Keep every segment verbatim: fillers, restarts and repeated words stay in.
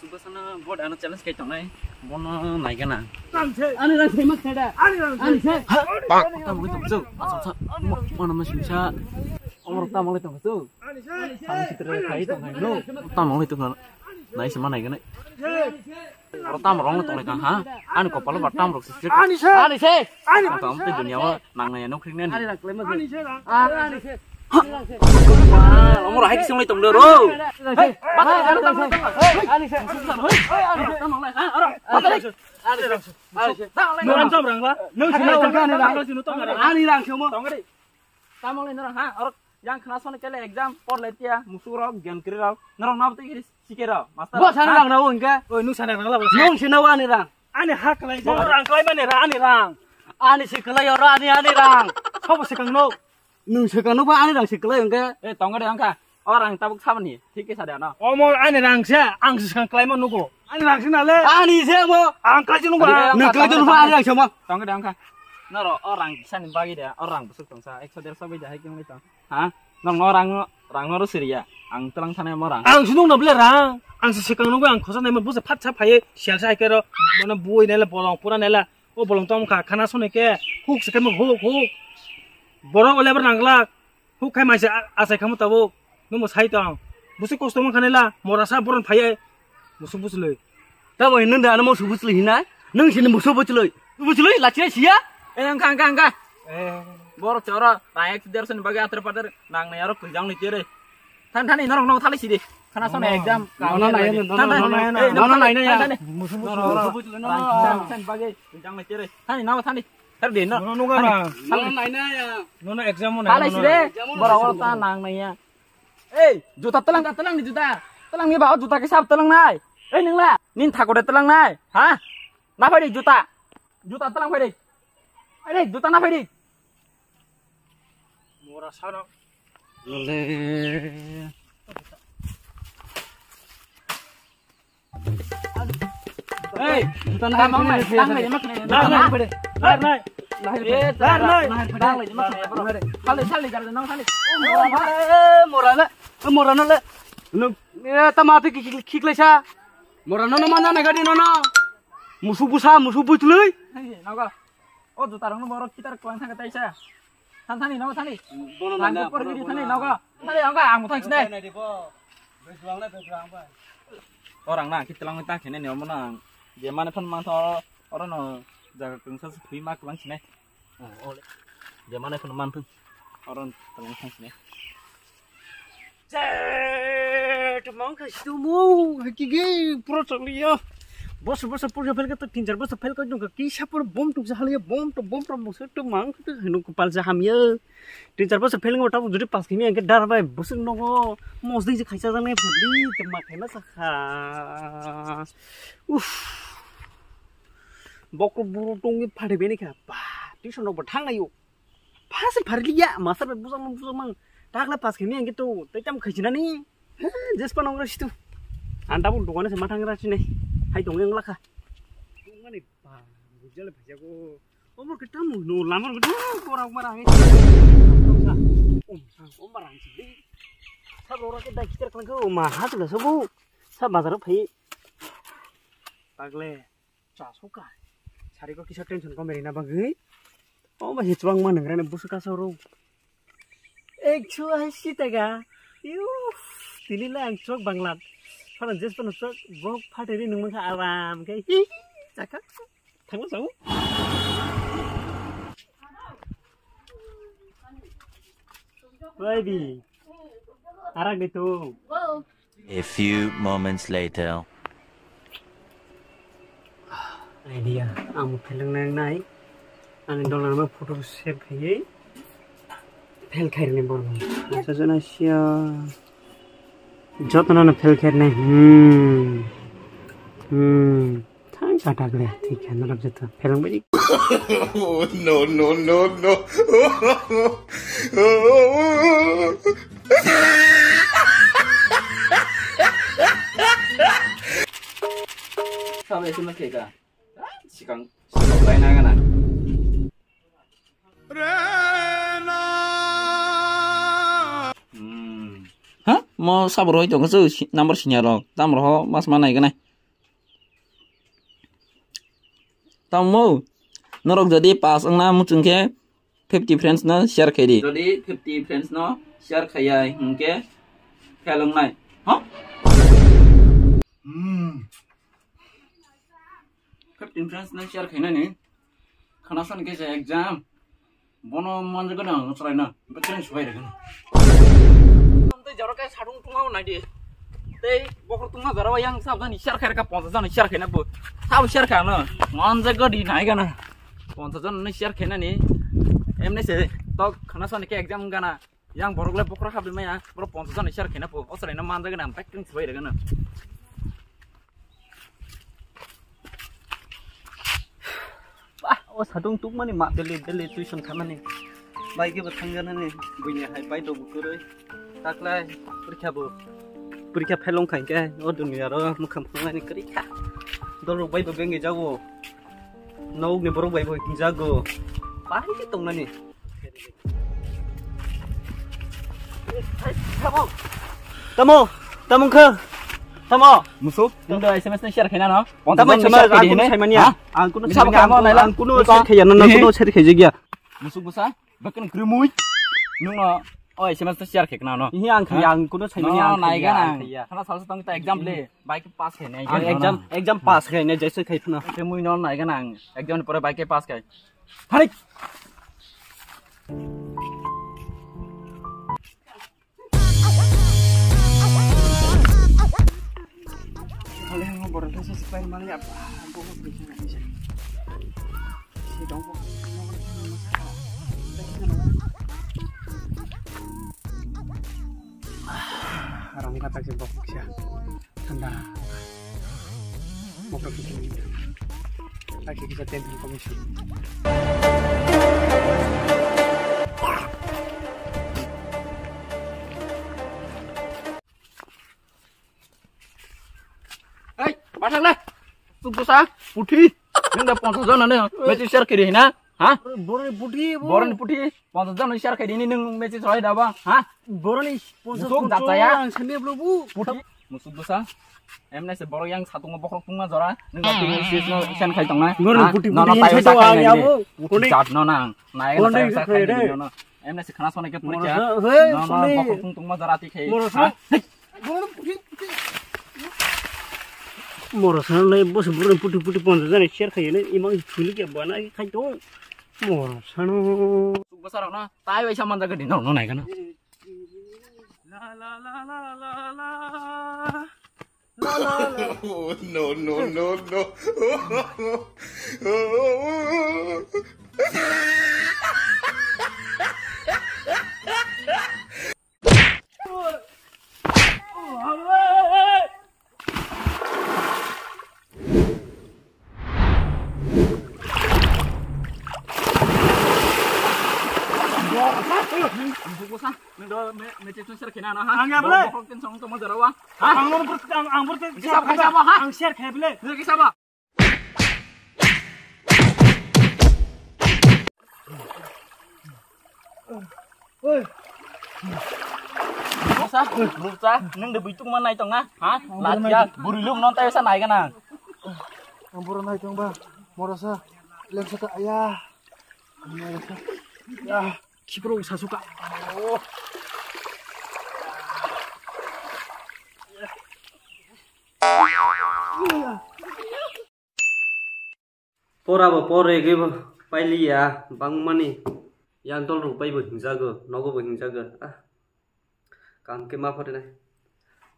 Subasana board ano challenge kai tongnai. Bono naigana. Ani rang se mak theda. Ani rang se. Ani se. Tamo tong chu. Asa sa. Mono ma sumsa. Omor tamo le tong chu. Ani se. Ani se tre kai tongnai no. Tamo le tong. Nai se ma naigana. Oro tam rong tong le ka ha. Ani kopalo ba tam rok se. Ani se. Ani se. Ani. Tam te dunia o nang ne no khring ne. Ani rang klem. Ani se. Ani se. Omor hai kisong le tong de ro. Hey, bata jana tam le tong. Ani se. Tam le ha. Oro. Bata le. Ani se. Ani se. Nang tam rang la. Nang se. Ani rang se mo. Tong de. Tamo le norok ha, orok yang khna soni kele exam por le tia, musuk rok, gyan kri rok, norok nabo tei kiri sikhe rok, master. Bo sana rang na wngka. Oi, nung sana rang la bo. Nung sina wani rang. Ani ha kalai ja. Bo rang kalai mani ra, ani rang. Ani si kalai ora, ani, ani rang. Sabo sikang no. Nung sikang no ba ani rang si kalai wngka. Eh, tong de wngka. O rang tabuk sabani, thik ke sada no. Omo ani rang se, ang sikang kalai ma nugo. Ani rang sina le. Ani se mo. Ang kalai nugo. Nung kalai nugo ani rang se mo. Tong de wngka. Noro o rang sani bagi de, o rang busuk tongsa, ekso derso bai de hai khe wngwi tong. Ha? Nong no rang, rang no rw siriya. Ang tlang thane mo rang. Ang sunung no ble rang. Ang se sikang nungwi ang khosa naima busa phat sa phaiye sial sa kero. Bono bui nela bolong pura nela. O bolong tong kha khana sone ke. Huk se ke mo huk huk. Borok o lebar nangla. Huk khai maisa asai khamu tabo. Nungbo sai tong. Busi kosto man khanela. Mora sa boron phaiye. Musu buslui. Tabo hinung da ano musu buslui hinai. Nung sini musu buslui. Buslui lachira siya. Eh, angka, angka, angka. Eh. Bor choro, rang ek derso ni bagi atar patar nang nai aro kujang ni tere. Than thani norok no thali sidi. Khana sona exam. Nono nai no, nono nai no. Nono nai no ya. Musu buslui. Rang ek derso ni bagi kujang ni tere. Thani no thani. Thar de no. Nono nai no ya. Nono exam mo nai. Thali sidi. Bor oro ta nang nai ya. Ei, juta telang, telang ni juta. Telang ni ba, o juta kisa telang nai. Ei, ningla, nin thakore telang nai. Ha? Na phai di juta. Juta telang phai di. Ei, juta na phai di. Mora sano. Lole. Hey, tang nai, tang nai, tang nai. Nar nai. Nar nai. Eh, nar nai. Tang nai, tang nai. Sali, sali, jar nang sali. Eh, mora na, eh, mora na le. Nung, eh, tama te ki, ki, ki, ki, klesa. Mora no, no, mana na gadi no, no. Musu busa, musu butlui. Hey, naga. O juta rok no borok kitar kwlang thang taisa. Than thani no thani. Bono nang nai, por gidi thani no ga. Thani no ga ang thang sine. Nai di bo. Bejwang na bejwang ba. Orang na kitlang ta khene ne mo nang. Je mane phone man tho oro no jaga kungsa su phui ma kwlang sine. Oh, ole. Je mane phone man thung. Oro tlang thang sine. Tumang kha situ mo, hakiki pura chakliya. Bos bos pura fail ka tin char bos fail ka dong ka kisa pura bom tuk jahaliya bom to bom to bos tumang ka hanu kapal jahamya. Tin char bos fail ngo ta jodi pas kimi angke dar bai bos no mos ding je khaisa jang nai phadi te ma khaina sakha. Uff. Bokro buru tongwi phade bini kha. Ba, tuition rok bo thang nayo. Phase pharliya, master bai bujang mang, bujang mang. Takla pas khaini ang to, tai tam khaijinani. He, jespa nong rasitu. Anta bo dogana se mathang rasi nai. Hai tong yang lakha. Mane ba, bujale bhajago. Omor ke tam no, lamar ke tam, pora mara hai. Om, om barang si. Sa rora ke dai kitar klang ko, ma ha sula sobu. Sa bazar phai. Tagle. Cha suka. Sari ko kisa tension ko meri na bagwi. O ma hichwang ma nang rene busu ka soro. Ek chu ai si taga. Yu. Tili la ang chok bangla. Phano jes phano sok, bok phateri nung mankha aram khe. Hi, hi, chakha. Thangma sao. Baby. Arak di tu. A few moments later. Idea, ang phelang nang nai. Ani dollar ma photo save khayi. Phel khairni borok. Acha jana sia. Jotno no phel khairni. Hmm. Hmm. Thang satak le. Thik khe norok joto phelang bai. Oh, no, no, no, no. Sabe sima keka. Sikang, sikang bai na gana. Hmm. Ha? Mo sabro ito ko su number sinya ro. Tam ro mas manai gana. Tamo. Norok jadi pas ang na muchung ke fifty friends no share khai di. Jodi fifty friends no share khai ya hingke phel wngnai. Ha? Hmm. Fifteen friends no share khainani. Khana san ke je exam. Bono manjak gana ang chwraina. Betreng subai rega. Tei jaro ke sadung tungma nai di. Tei bokhor tungma jaro yang sab jani share khai ka ponchas jani share khaina bo. Sab share khaina. Manjak gadi nai gana. Ponchas jon ni share khainani. Emne se tok khana san ke exam gana. Yang borok le bokra habri maya, borok ponchas jon share khaina po, osrai na manja gana, pek kring sibai rega na. Bah, o satung tuk mani ma, daily, daily tuition khamani. Bai ke bo thangga nani, buini hai bai do bukuroi. Taklai, purikha bo, purikha phelong khai ke, o dunia ro, mukhang phungnani kri kha. Dol rok bai bo bengi jago. Nok ni borok bai bo jago. Bai ke tong nani. Tamo, tamo wngkha, tamo. Musuk, nwng da S M S ni share khaina no? Tamo wngkha, ang kuno saimani ya. Ang kuno saimani ya, ang kuno share khaiya, no, no, kuno share khaijak ya. Musuk bwsa, bakhan krumui. Nwng no, o S M S ni share khaikna no? Ihi ang khaiya, ang kuno saimani ya, ang khaiya. Khana salsa tong ta exam le, bike pass khainai. Ang exam, exam pass khainai, jaise khai phano. Krumui no nai gana ang, exam ni pore bike pass khai. Harik. Kali ang borok khe se spray mani apa? Ang kok kok kisa kisa. Si dong kok. Arang kata si bok kisa. Thanda. Motor kisa. Lagi kisa tension komisi. Ei, bathang na. Tuk busa, puthi. Nwng da ponchas jon ano, mechi share kiri hina, ha? Boroni puthi bo. Boroni puthi, ponchas jon share kiri ni nwng mechi sorai da ba, ha? Boroni ponchas jon jataya. Ang sende blo bu. Puthi. Musuk busa. Emne se borok yang satungo bokhok tungma jora. Nwng da tungma sis no isan khai tongna. Boroni puthi puthi no na. Puthi jat no nang. Nai na tayo sa khai de no. Emne se khana sone ke purikya. No no bokhok tung tungma jora ti khai. Moro sa le bos bro puti puti ponchas jani share khayo ne imang thuli ke bana khai to moro sano. Bwsarok no tai bai saman jaga di no no nai gana. La la la la la la. La la la. Oh, no no no no. Ang ya, bro. Ang, ang, ang, bro, ang share khe, bro. Morosa, morosa, nwng de buitung ma nai tong na, ha? Latia, buri lum non tayo sa nai gana. Ang boro nai tong ba, morosa, lem sa ta, aya. Morosa, ya, kipro sa suka. Oh. Pora bo pore ge bo pailiya bangmani yang tol rok pai bo hingjago, nogo bo hingjago. Ah, kam ke ma pore nai.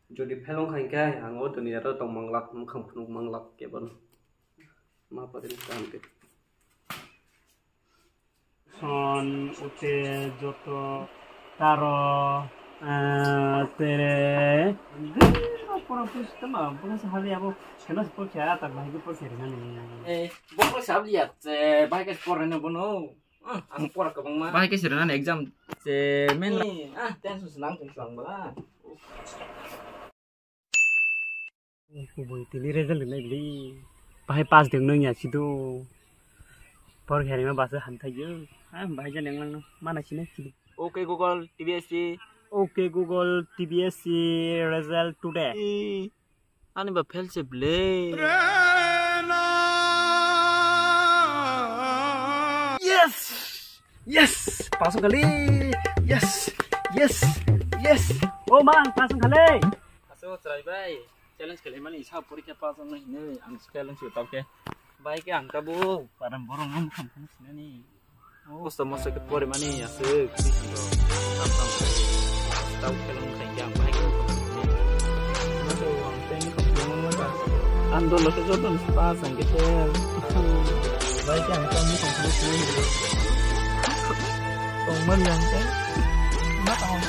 Jodi phelong khain khe ang o duniya ro tong manglak, mukhang phunuk manglak kebo no. Ma pore nai kam ke. Son, ute, joto, taro, ah, tere. Pura pura sistema, pura sahali abo, kena sepuluh kya, tak bahagi pura seri nani. Eh, bokro sabli ya, se bahagi pura nani bono. Ah, ang pura kabang ma. Bahagi seri nani exam, se men. Eh, ah, tension senang, tension bala. Kubui tini result rinai bili. Bahai pass deng nung ya sido. Por khe rima basa hamthai yo. Ah, bahai ja neng lang no. Mana sini sido. Okay Google, T B S C. Okay Google, T B S C result today. Ani ba fail se ble. Yes! Yes! Pass kali. Yes! Yes! Yes! Oh man, pass kali. Aso chwrai bai, challenge khlaimani sa porikha pass wngnai hinwi ang challenge rw tawkhe. Bai khe ang tabuk param borok no mukhang phano sinani. Kosto mosto khe porimani aswk. Tam tam. Tawk khe long khai khe ang bai khe mukhang phano sinani. Ang dolo khe joto ni pass ang khe fail. Bai khe ang tam mukhang phano sinani. Tongmani ang khe. Ma tong.